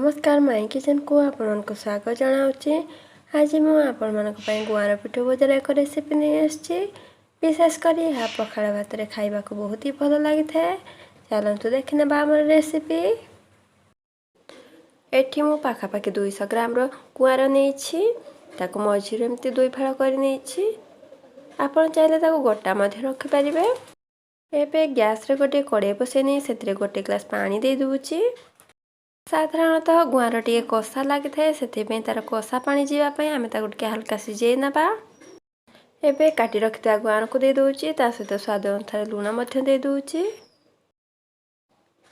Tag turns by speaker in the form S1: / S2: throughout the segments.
S1: ନମସ୍କାର, ମାଇ କିଚେନ୍କୁ ଆପଣଙ୍କୁ ସ୍ୱାଗତ ଜଣାଉଛି। ଆଜି ମୁଁ ଆପଣମାନଙ୍କ ପାଇଁ ଗୁଆଁର ପିଠଉ ଭଜାର ଏକ ରେସିପି ନେଇ ଆସିଛି। ବିଶେଷ କରି ଏହା ପଖାଳ ଭାତରେ ଖାଇବାକୁ ବହୁତ ହି ଭଲ ଲାଗିଥାଏ। ଚାଲନ୍ତୁ ଦେଖିନେବା ଆମର ରେସିପି। ଏଠି ମୁଁ ପାଖାପାଖି 200 ଗ୍ରାମର ଗୁଆଁର ନେଇଛି। ତାକୁ ମଝିରୁ ଏମିତି ଦୁଇ ଫାଳ କରି ନେଇଛି। ଆପଣ ଚାହିଁଲେ ତାକୁ ଗୋଟା ମଧ୍ୟ ରଖିପାରିବେ। ଏବେ ଗ୍ୟାସ୍ରେ ଗୋଟିଏ କଡ଼େଇ ବସାଇ ନେଇ ସେଥିରେ ଗୋଟେ ଗ୍ଲାସ୍ ପାଣି ଦେଇ ଦେଉଛି। ସାଧାରଣତଃ ଗୁଆଁର ଟିକେ କଷା ଲାଗିଥାଏ, ସେଥିପାଇଁ ତା'ର କଷା ପାଣି ଯିବା ପାଇଁ ଆମେ ତାକୁ ଟିକେ ହାଲକା ସିଝେଇ ନେବା। ଏବେ କାଟି ରଖିଥିବା ଗୁଆଁରକୁ ଦେଇ ଦେଉଛି। ତା ସହିତ ସ୍ୱାଦ ଅନୁସାରେ ଲୁଣ ମଧ୍ୟ ଦେଇ ଦେଉଛି।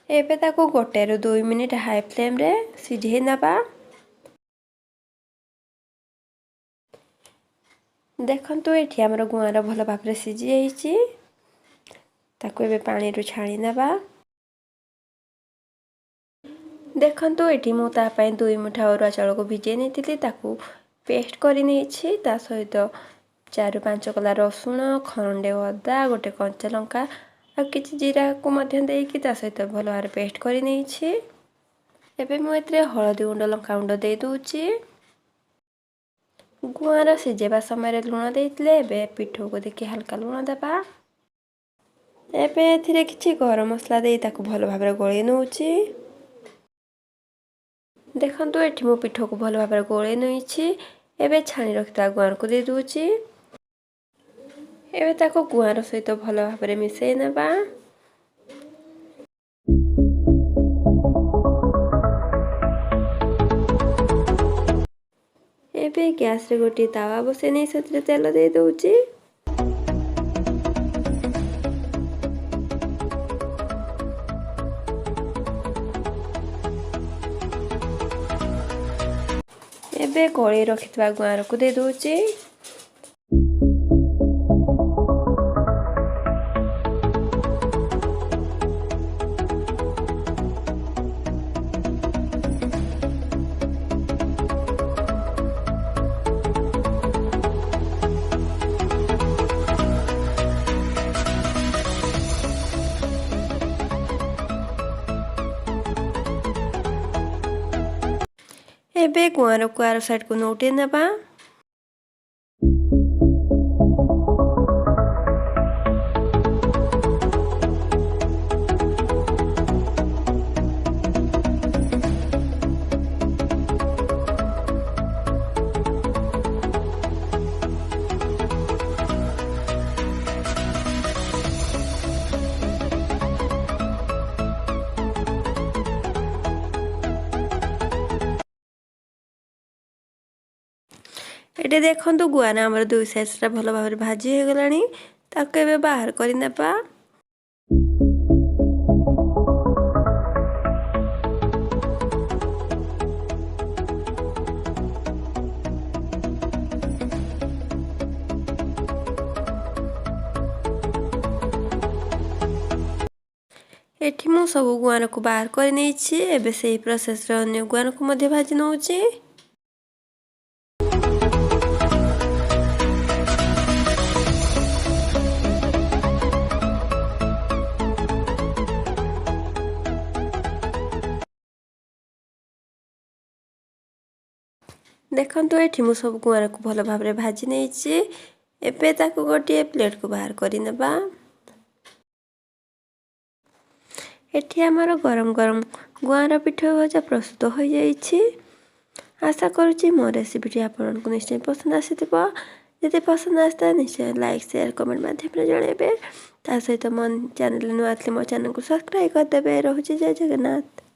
S1: ଏବେ ତାକୁ 1ରୁ 2 ମିନିଟ୍ ହାଇ ଫ୍ଲେମ୍ରେ ସିଝେଇ ନେବା। ଦେଖନ୍ତୁ, ଏଠି ଆମର ଗୁଆଁର ଭଲ ଭାବରେ ସିଝି ଯାଇଛି। ତାକୁ ଏବେ ପାଣିରୁ ଛାଣି ନେବା। ଦେଖନ୍ତୁ, ଏଠି ମୁଁ ତା ପାଇଁ 2 ମୁଠା ଅରୁଆ ଚାଉଳକୁ ଭିଜେଇ ନେଇଥିଲି, ତାକୁ ପେଷ୍ଟ କରି ନେଇଛି। ତା ସହିତ 4-5 କଲା ରସୁଣ, ଖଣ୍ଡେ ଅଦା, ଗୋଟେ କଞ୍ଚା ଲଙ୍କା ଆଉ କିଛି ଜିରାକୁ ମଧ୍ୟ ଦେଇକି ତା ସହିତ ଭଲ ଭାବରେ ପେଷ୍ଟ କରି ନେଇଛି। ଏବେ ମୁଁ ଏଥିରେ ହଳଦୀ ଗୁଣ୍ଡ, ଲଙ୍କା ଗୁଣ୍ଡ ଦେଇ ଦେଉଛି। ଗୁଆଁର ସିଝେଇବା ସମୟରେ ଲୁଣ ଦେଇଥିଲେ, ଏବେ ପିଠଉକୁ ଦେଖି ହାଲକା ଲୁଣ ଦେବା। ଏବେ ଏଥିରେ କିଛି ଗରମ ମସଲା ଦେଇ ତାକୁ ଭଲ ଭାବରେ ଗୋଳେଇ ନେଉଛି। ଦେଖନ୍ତୁ, ଏଠି ମୁଁ ପିଠଉକୁ ଭଲ ଭାବରେ ଗୋଳେଇ ନେଇଛି। ଏବେ ଛାଣି ରଖିଥିବା ଗୁଆଁରକୁ ଦେଇ ଦେଉଛି। ଏବେ ତାକୁ ଗୁଆଁର ସହିତ ଭଲ ଭାବରେ ମିଶାଇ ନେବା। ଏବେ ଗ୍ୟାସରେ ଗୋଟିଏ ତାୱା ବସାଇ ନେଇ ସେଥିରେ ତେଲ ଦେଇ ଦେଉଛି। ଏବେ ଗୋଳେଇ ରଖିଥିବା ଗୁଆଁରକୁ ଦେଇ ଦେଉଛି। ଏବେ ଗୁଆଁରକୁ ଆର ସାଇଡ଼କୁ ନଉଟେଇ ନେବା। ଏଠି ଦେଖନ୍ତୁ, ଗୁଆଁର ଆମର ଦୁଇ ସାଇଡ଼୍ଟା ଭଲ ଭାବରେ ଭାଜି ହେଇଗଲାଣି। ତାକୁ ଏବେ ବାହାର କରି ନେବା। ଏଠି ମୁଁ ସବୁ ଗୁଆଁରକୁ ବାହାର କରି ନେଇଛି। ଏବେ ସେଇ ପ୍ରୋସେସ୍ରେ ଅନ୍ୟ ଗୁଆଁରକୁ ମଧ୍ୟ ଭାଜି ନେଉଛି। ଦେଖନ୍ତୁ, ଏଠି ମୁଁ ସବୁ ଗୁଆଁରକୁ ଭଲ ଭାବରେ ଭାଜି ନେଇଛି। ଏବେ ତାକୁ ଗୋଟିଏ ପ୍ଲେଟ୍କୁ ବାହାର କରି ନେବା। ଏଠି ଆମର ଗରମ ଗରମ ଗୁଆଁର ପିଠଉ ଭଜା ପ୍ରସ୍ତୁତ ହୋଇଯାଇଛି। ଆଶା କରୁଛି ମୋ ରେସିପିଟି ଆପଣଙ୍କୁ ନିଶ୍ଚୟ ପସନ୍ଦ ଆସିଥିବ। ଯଦି ପସନ୍ଦ ଆସିଥାଏ, ନିଶ୍ଚୟ ଲାଇକ୍, ସେୟାର, କମେଣ୍ଟ ମାଧ୍ୟମରେ ଜଣାଇବେ। ତା ସହିତ ମୋ ଚ୍ୟାନେଲ୍ ନୂଆ ଥିଲେ ମୋ ଚ୍ୟାନେଲକୁ ସବସ୍କ୍ରାଇବ୍ କରିଦେବେ। ରହୁଛି, ଜୟ ଜଗନ୍ନାଥ।